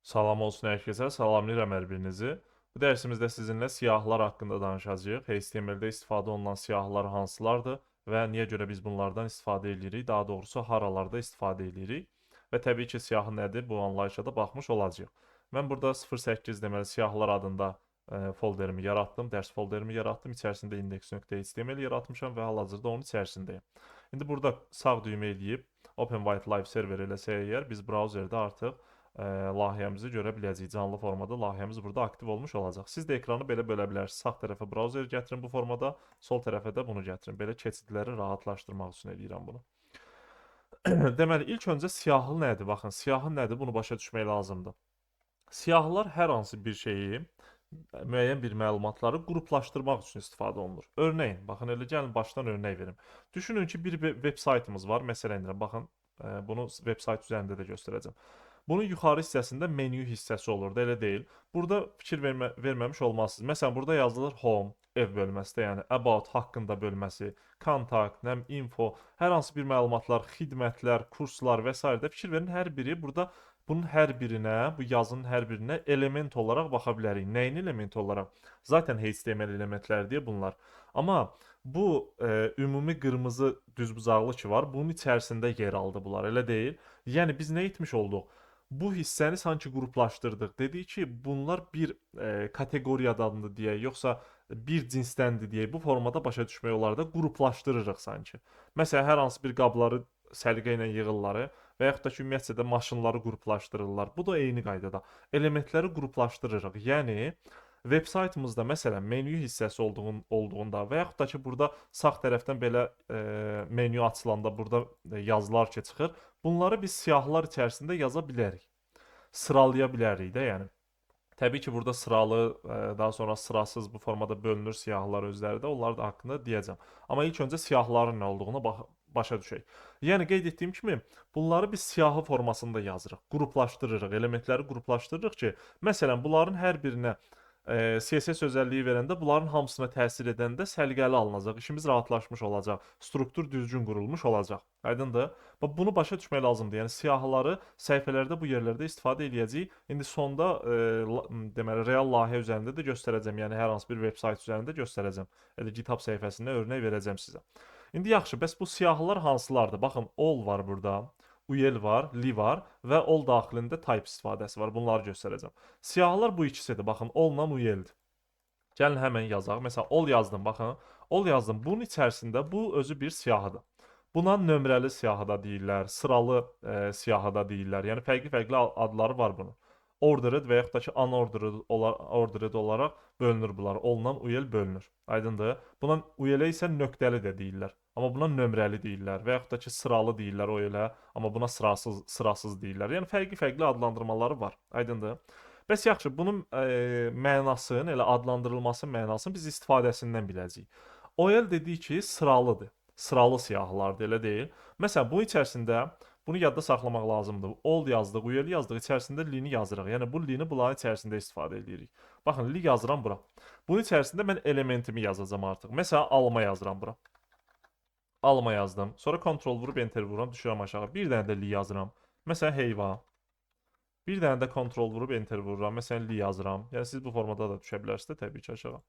Salam olsun hər kəsə, salamlayıram hər birinizi. Bu dərsimizdə sizinlə siyahılar haqqında danışacağıq. HTML-də istifadə olunan siyahılar hansılardır və niyə görə biz bunlardan istifadə edirik, daha doğrusu haralarda istifadə edirik və təbii ki, siyahı nədir, bu anlayışa da baxmış olacağıq. Mən burada 08 deməli siyahılar adında folderimi yaratdım, dərs folderimi yaratdım. İçərisində index.html yaratmışam və hal-hazırda onun içərisindəyim. İndi burada sağ düymə eləyib Open with Live Server eləsək əgər, biz brauzerdə artıq layihəmizi görə biləcəyik. Canlı formada layihəmiz burada aktiv olmuş olacaq. Siz də ekranı belə bölə bilərsiniz. Sağ tərəfə brauzer gətirin bu formada, sol tərəfə də bunu gətirin. Belə keçidləri rahatlaşdırmaq üçün eləyirəm bunu. Deməli, ilk öncə siyahı nədir? Baxın, siyahı nədir? Bunu başa düşmək lazımdır. Siyahılar hər hansı bir şeyi, müəyyən bir məlumatları qruplaşdırmaq üçün istifadə olunur. Örneğin, baxın, elə gəlin başdan örnək verim. Düşünün ki, bir web saytımız var. Məsələn, deyirəm, baxın, bunu web sayt üzərində də göstərəcəm. Bunun yuxarı hissəsində menyu hissəsi olur da, elə deyil. Burada fikir verməmiş olmazsınız. Məsələn, burada yazılır home, ev bölməsi də, yəni about haqqında bölməsi, contact, nəm info, hər hansı bir məlumatlar, xidmətlər, kurslar və sairə də fikir verin, hər biri burada bunun hər birinə, bu yazının hər birinə element olaraq baxa bilərik. Nəyin elementi olaraq? Zaten HTML elementləri deyə bunlar. Amma bu ümumi qırmızı düzbucaqlı ki var, bunun içərisində yer aldı bunlar, elə deyil. Yəni biz nə etmiş olduq? Bu hissəni sanki qruplaşdırdıq. Dedik ki, bunlar bir kateqoriyadandır deyək, yoxsa bir cinsdəndir deyək. Bu formada başa düşmək olar da, qruplaşdırırıq sanki. Məsələn, hər hansı bir qabları səliqə ilə yığırlar və yaxud da ki, ümumiyyətcə də maşınları qruplaşdırırlar. Bu da eyni qaydada. Elementləri qruplaşdırırıq. Yəni veb saytımızda məsələn menyu hissəsi olduğunda və yaxud da ki, burada sağ tərəfdən belə menyu açılanda burada yazılar ki çıxır. Bunları biz siyahılar içərisində yaza bilərik. Sıralaya bilərik də, yəni. Təbii ki, burada sıralı, daha sonra sırasız bu formada bölünür siyahılar özləri də. Onlar da haqqında deyəcəm. Amma ilk öncə siyahıların nə olduğunu başa düşək. Yəni qeyd etdiyim kimi, bunları biz siyahı formasında yazırıq, qruplaşdırırıq, elementləri qruplaşdırırıq ki, məsələn, bunların hər birinə CSS özəlliyi verəndə bunların hamısına təsir edəndə səliqəli alınacaq, işimiz rahatlaşmış olacaq, struktur düzgün qurulmuş olacaq. Aydındır? Bax, bunu başa düşmək lazımdır. Yəni siyahıları səhifələrdə bu yerlərdə istifadə eləyəcəyik. İndi sonda deməli real layihə üzərində də göstərəcəm. Yəni hər hansı bir veb sayt üzərində göstərəcəm. Elə GitHub səhifəsində örnək verəcəm sizə. İndi yaxşı, bəs bu siyahılar hansılardır? Baxın, all var burada, UL var, li var və all daxilində type istifadəsi var. Bunları göstərəcəm. Siyahılar bu ikisidir. Baxın, all-la UL-dir. Gəlin həmən yazaq. Məsələn, all yazdım, baxın. All yazdım. Bunun içərisində bu özü bir siyahıdır. Buna nömrəli siyahı da deyirlər, sıralı siyahı da deyirlər. Yəni fərqli-fərqli adları var bunun. Ordered və yaxud da ki unordered, ordered olaraq bölünür bunlar. All-la UL bölünür. Aydındır? Buna UL-ə isə nöqtəli də deyirlər. Amma buna nömrəli deyirlər və yaxud da ki sıralı deyirlər UL-ə, amma buna sırasız deyirlər. Yəni fərqli-fərqli adlandırmaları var. Aydındır? Bəs yaxşı, bunun mənasını, elə adlandırılması mənasını biz istifadəsindən biləcəyik. OL dedik ki, sıralıdır. Sıralı siyahılardır, elə deyil. Məsələn, bunun içərisində bunu yadda saxlamaq lazımdır. All yazdıq, UL yazdıq, içərisində li-ni yazırıq. Yəni bu li-ni bunların içərisində istifadə edirik. Baxın, li yazıram bura. Bunun içərisində mən elementimi yazacağam artıq. Məsələn, alma yazıram bura. Alma yazdım. Sonra Ctrl vurub Enter vururam, düşürəm aşağı. Bir dənə də li yazıram. Məsələn, heyva. Bir dənə də Ctrl vurub Enter vururam. Məsələn, li yazıram. Yəni siz bu formada da düşə bilərsiniz də təbii ki aşağı.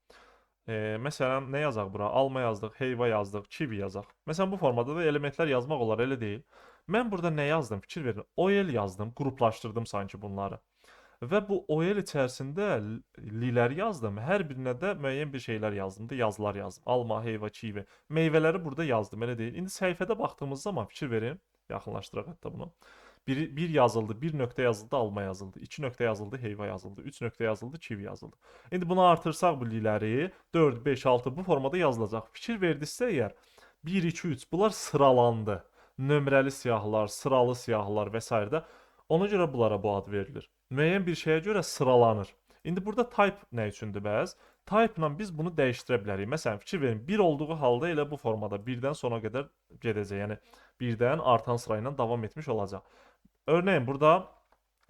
Məsələn, nə yazaq bura? Alma yazdıq, heyva yazdıq, kivi yazaq. Məsələn, bu formada da elementlər yazmaq olar, elə deyil. Mən burada nə yazdım? Fikir verin. OL yazdım, qruplaşdırdım sanki bunları. Və bu OL içərisində liləri yazdım. Hər birinə də müəyyən bir şeylər yazdım da, yazılar yazdım. Alma, heyva, kivi. Meyvələri burada yazdım, elə deyil. İndi səhifədə baxdığımız zaman fikir verin. Yaxınlaşdıraq hətta bunu. Bir yazıldı, bir nöqtə yazıldı, alma yazıldı. 2 nöqtə yazıldı, heyva yazıldı. 3 nöqtə yazıldı, kivi yazıldı. İndi bunu artırsaq bu liləri 4, 5, 6 bu formada yazılacaq. Fikir verdinizsə əgər 1, 2, 3 bunlar sıralandı. Nömrəli siyahılar, sıralı siyahılar və sairə də. Ona görə bunlara bu ad verilir. Müəyyən bir şeyə görə sıralanır. İndi burada type nə üçündür bəs? Type-la biz bunu dəyişdirə bilərik. Məsələn, fikir verin, 1 olduğu halda elə bu formada 1-dən sona qədər gedəcək. Yəni 1-dən artan sıra ilə davam etmiş olacaq. Örneğin burada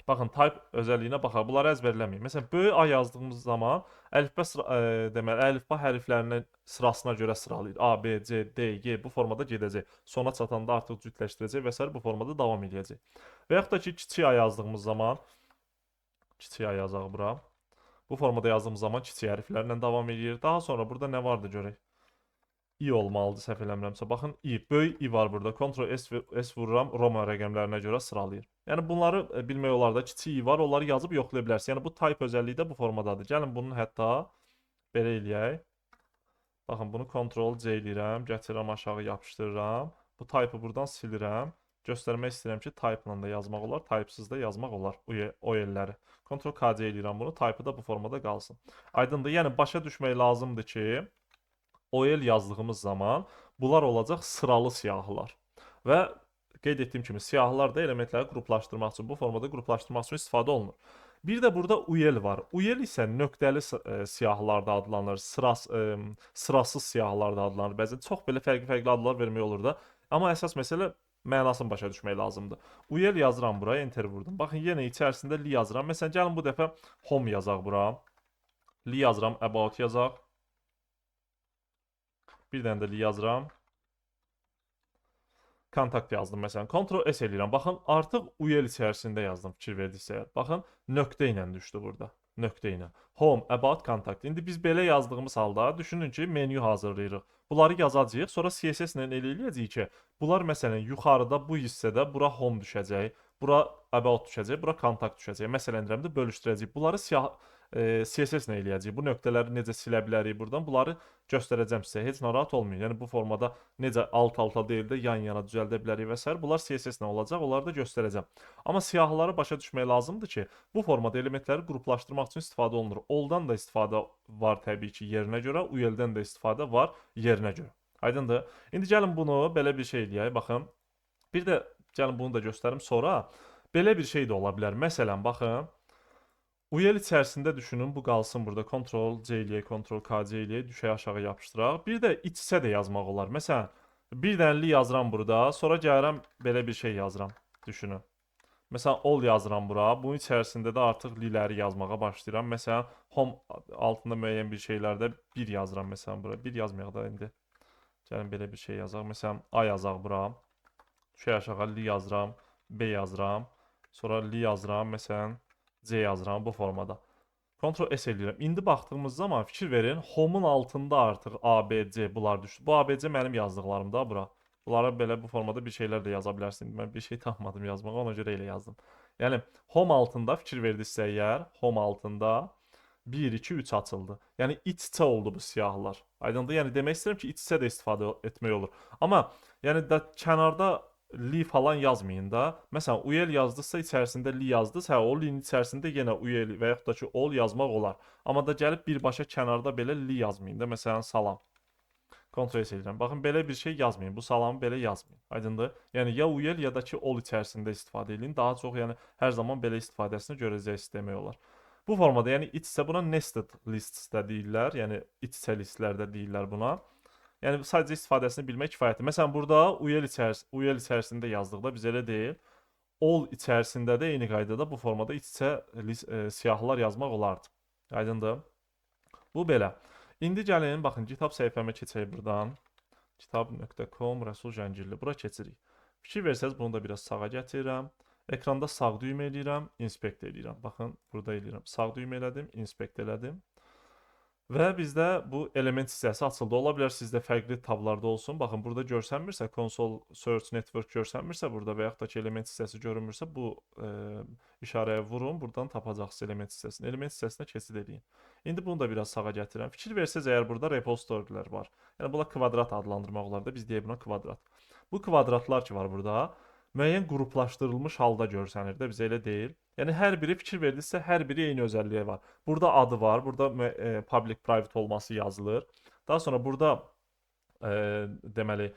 baxın type özəlliyinə baxaq. Bunları əzbərləməyin. Məsələn, böyük A yazdığımız zaman əlifba sıra, deməli əlifba hərflərinin sırasına görə sıralayır. A, B, C, D, G bu formada gedəcək. Sona çatanda artıq cütləşdirəcək və sair bu formada davam eləyəcək. Və yaxud da ki, kiçik A yazdığımız zaman Kiçik A yazaq bura. Bu formada yazdığımız zaman kiçik hərflərlə davam eləyir. Daha sonra burada nə vardı görək. I olmalıdır, səhv eləmirəmsə. Baxın, I, böyük I var burada. Ctrl S vururam, Roma rəqəmlərinə görə sıralayır. Yəni bunları bilmək olar da, kiçik I var, onları yazıb yoxlaya bilərsiniz. Yəni bu type özəlliyi də bu formadadır. Gəlin bunu hətta belə eləyək. Baxın, bunu Ctrl C eləyirəm, gətirirəm aşağı, yapışdırıram. Bu type-ı buradan silirəm. Göstərmək istəyirəm ki, type-la da yazmaq olar, type-sız da yazmaq olar OL-ləri. Ctrl K C eləyirəm bunu, type-ı da bu formada qalsın. Aydındır? Yəni başa düşmək lazımdır ki, OL yazdığımız zaman bunlar olacaq sıralı siyahılar. Və qeyd etdiyim kimi siyahılar da elementləri qruplaşdırmaq üçün, bu formada qruplaşdırmaq üçün istifadə olunur. Bir də burada UL var. UL isə nöqtəli siyahılarda adlanır, sırasız siyahılarda adlanır. Bəzən çox belə fərqli-fərqli adlar vermək olur da. Amma əsas məsələ mənasını başa düşmək lazımdır. UL yazıram bura, enter vurdum. Baxın, yenə içərisində li yazıram. Məsələn, gəlin bu dəfə home yazaq bura. Li yazıram, about yazaq. Bir dənə də li yazıram. Kontakt yazdım məsələn. Ctrl S eləyirəm. Baxın, artıq UL içərisində yazdım, fikir verdiksə əgər. Baxın, nöqtə ilə düşdü burada. Nöqtə ilə. Home, about, contact. İndi biz belə yazdığımız halda düşünün ki, menyu hazırlayırıq. Bunları yazacağıq, sonra CSS ilə elə eləyəcəyik ki, bunlar məsələn yuxarıda bu hissədə bura home düşəcək, bura about düşəcək, bura contact düşəcək. Məsələn deyirəm də bölüşdürəcəyik. Bunları siyah CSS ilə eləyəcəyik. Bu nöqtələri necə silə bilərik buradan? Bunları göstərəcəm sizə. Heç narahat olmayın. Yəni bu formada necə alt-alta deyil də yan-yana düzəldə bilərik və sair. Bunlar CSS ilə olacaq. Onları da göstərəcəm. Amma siyahıları başa düşmək lazımdır ki, bu formada elementləri qruplaşdırmaq üçün istifadə olunur. All-dan da istifadə var təbii ki, yerinə görə, UL-dən də istifadə var yerinə görə. Aydındır? İndi gəlin bunu belə bir şey eləyək. Baxın. Bir də gəlin bunu da göstərim sonra. Belə bir şey də ola bilər. Məsələn, baxın. UL içərisində düşünün, bu qalsın burada. Ctrl C eləyək, Ctrl K C eləyək, düşək aşağı yapışdıraq. Bir də iç-içə də yazmaq olar. Məsələn, bir dənə li yazıram burada, sonra gəlirəm belə bir şey yazıram. Düşünün. Məsələn, all yazıram bura. Bunun içərisində də artıq liləri yazmağa başlayıram. Məsələn, home altında müəyyən bir şeylərdə bir yazıram məsələn bura. Bir yazmayaq da indi. Gəlin belə bir şey yazaq. Məsələn, A yazaq bura. Düşək aşağı li yazıram, B yazıram. Sonra li yazıram, məsələn, C yazıram bu formada. Ctrl S eləyirəm. İndi baxdığımız zaman fikir verin, home-un altında artıq A, B, C bunlar düşdü. Bu A, B, C mənim yazdıqlarım da bura. Bunlara belə bu formada bir şeylər də yaza bilərsin. Mən bir şey tapmadım yazmağa, ona görə elə yazdım. Yəni home altında fikir verdinizsə əgər, home altında 1, 2, 3 açıldı. Yəni iç-içə oldu bu siyahılar. Aydındır? Yəni demək istəyirəm ki, iç-içə də istifadə etmək olur. Amma yəni də kənarda li falan yazmayın da. Məsələn, UL yazdısa içərisində li yazdısa, hə, o linin içərisində yenə UL və yaxud da ki, all yazmaq olar. Amma da gəlib birbaşa kənarda belə li yazmayın da. Məsələn, salam. Ctrl S edirəm. Baxın, belə bir şey yazmayın. Bu salamı belə yazmayın. Aydındır? Yəni ya UL ya da ki all içərisində istifadə edin. Daha çox yəni hər zaman belə istifadəsini görəcəksiniz demək olar. Bu formada, yəni iç-içə buna nested lists də deyirlər. Yəni iç-içə listlər də deyirlər buna. Yəni sadəcə istifadəsini bilmək kifayətdir. Məsələn, burada UL içərisində yazdıqda biz elə deyil. All içərisində də eyni qaydada bu formada iç-içə siyahılar yazmaq olardı. Aydındır? Bu belə. İndi gəlin, baxın, GitHub səhifəmə keçək buradan. Github.com Rəsul Zəncirli. Bura keçirik. Fikir versəniz, bunu da biraz sağa gətirirəm. Ekranda sağ düymə eləyirəm, inspect eləyirəm. Baxın, burada eləyirəm. Sağ düymə elədim, inspect elədim. Və bizdə bu element hissəsi açıldı. Ola bilər sizdə fərqli tablarda olsun. Baxın, burada görsənmirsə, console, search, network görsənmirsə burada və yaxud da ki, element hissəsi görünmürsə, bu işarəyə vurun, buradan tapacaqsınız element hissəsini. Element hissəsinə keçid eləyin. İndi bunu da biraz sağa gətirirəm. Fikir versəz əgər burada repositorylər var. Yəni buna kvadrat adlandırmaq olar da, biz deyək buna kvadrat. Bu kvadratlar ki var burada, müəyyən qruplaşdırılmış halda görsənir də, bizə elə deyil. Yəni hər biri fikir verdinizsə, hər biri eyni özəlliyi var. Burada adı var, burada public, private olması yazılır. Daha sonra burada deməli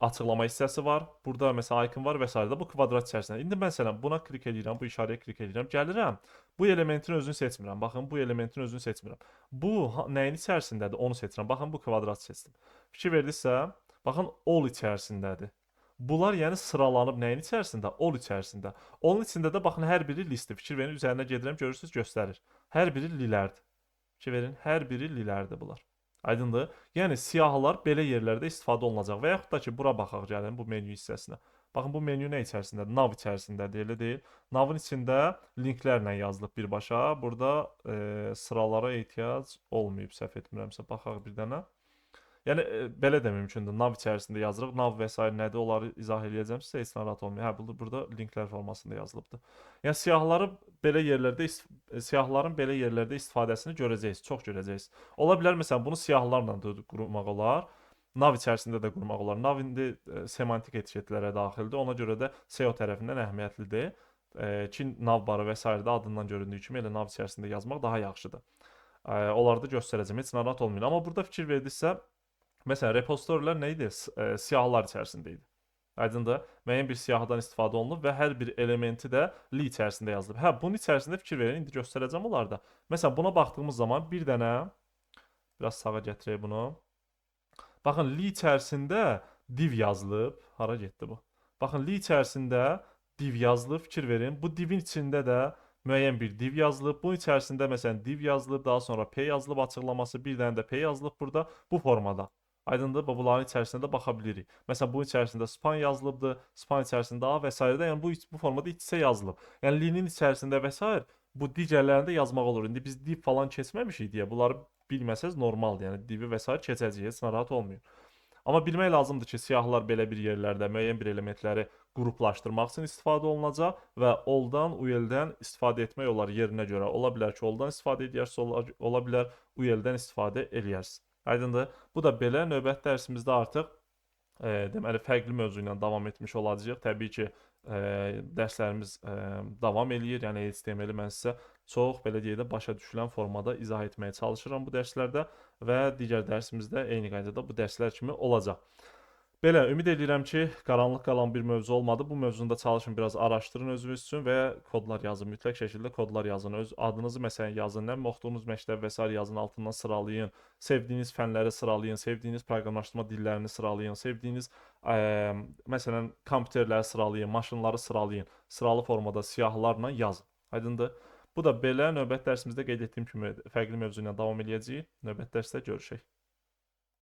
açıqlama hissəsi var. Burada məsələn icon var və sairə də bu kvadrat içərisində. İndi məsələn buna klik eləyirəm, bu işarəyə klik eləyirəm. Gəlirəm. Bu elementin özünü seçmirəm. Baxın, bu elementin özünü seçmirəm. Bu nəyin içərisindədir? Onu seçirəm. Baxın, bu kvadratı seçdim. Fikir verdinizsə, baxın, all içərisindədir. Bunlar yəni sıralanıb nəyin içərisində? All içərisində. Onun içində də baxın hər biri listdir. Fikir verin, üzərinə gedirəm, görürsüz, göstərir. Hər biri lilərdir. Fikir verin, hər biri lilərdir bunlar. Aydındır? Yəni siyahılar belə yerlərdə istifadə olunacaq və yaxud da ki, bura baxaq gəlin bu menyu hissəsinə. Baxın, bu menyu nə içərisindədir? Nav içərisindədir, elə deyil. Navın içində linklərlə yazılıb birbaşa. Burada sıralara ehtiyac olmayıb, səhv etmirəmsə. Baxaq bir dənə. Yəni, belə də mümkündür. Nav içərisində yazırıq. Nav və s. nədir, onları izah eləyəcəm sizə, heç narahat olmayın. Hə, burada linklər formasında yazılıbdır. Yəni, siyahıları belə yerlərdə, siyahıların belə yerlərdə istifadəsini görəcəksiniz, çox görəcəksiniz. Ola bilər, məsələn, bunu siyahılarla da qurmaq olar. Nav içərisində də qurmaq olar. Nav indi semantik etiketlərə daxildir. Ona görə də SEO tərəfindən əhəmiyyətlidir. Ki, nav barı və s. də adından göründüyü kimi elə nav içərisində yazmaq daha yaxşıdır. Onları da göstərəcəm, heç narahat olmayın. Amma burada fikir verdinizsə, məsələn, repozitorilər nə idi? Siyahılar içərisində idi. Aydındır? Müəyyən bir siyahıdan istifadə olunub və hər bir elementi də li içərisində yazılıb. Hə, bunun içərisində fikir verin, indi göstərəcəm onları da. Məsələn, buna baxdığımız zaman bir dənə, biraz sağa gətirək bunu. Baxın, li içərisində div yazılıb. Hara getdi bu? Baxın, li içərisində div yazılıb, fikir verin. Bu divin içində də müəyyən bir div yazılıb. Bunun içərisində məsələn div yazılıb, daha sonra P yazılıb açıqlaması, bir dənə də P yazılıb burada bu formada. Aydındır, bunların içərisində də baxa bilirik. Məsələn, bunun içərisində span yazılıbdır, span içərisində A və s. də, yəni bu formada iç-içə yazılıb. Yəni linin içərisində və s. bu digərlərini də yazmaq olur. İndi biz div falan keçməmişik deyə bunları bilməsəz normaldır. Yəni divi və s. keçəcəyik, heç narahat olmayın. Amma bilmək lazımdır ki, siyahılar belə bir yerlərdə müəyyən bir elementləri qruplaşdırmaq üçün istifadə olunacaq və all-dan, UL-dən istifadə etmək olar yerinə görə. Ola bilər ki, all-dan istifadə edərsiniz, ola bilər UL-dən istifadə eləyərsiniz. Aydındır? Bu da belə. Növbəti dərsimizdə artıq deməli fərqli mövzu ilə davam etmiş olacağıq. Təbii ki, dərslərimiz davam eləyir. Yəni HTML-i mən sizə çox belə deyək də başa düşülən formada izah etməyə çalışıram bu dərslərdə və digər dərsimizdə eyni qaydada bu dərslər kimi olacaq. Belə, ümid edirəm ki, qaranlıq qalan bir mövzu olmadı. Bu mövzunu da çalışın, biraz araşdırın özünüz üçün və kodlar yazın. Mütləq şəkildə kodlar yazın. Öz adınızı məsələn yazın, nə bilim, oxuduğunuz məktəb və sair yazın, altından sıralayın. Sevdiyiniz fənləri sıralayın, sevdiyiniz proqramlaşdırma dillərini sıralayın, sevdiyiniz məsələn kompüterləri sıralayın, maşınları sıralayın. Sıralı formada siyahılarla yazın. Aydındır? Bu da belə. Növbəti dərsimizdə qeyd etdiyim kimi fərqli mövzu ilə davam eləyəcəyik. Növbəti dərsdə görüşək.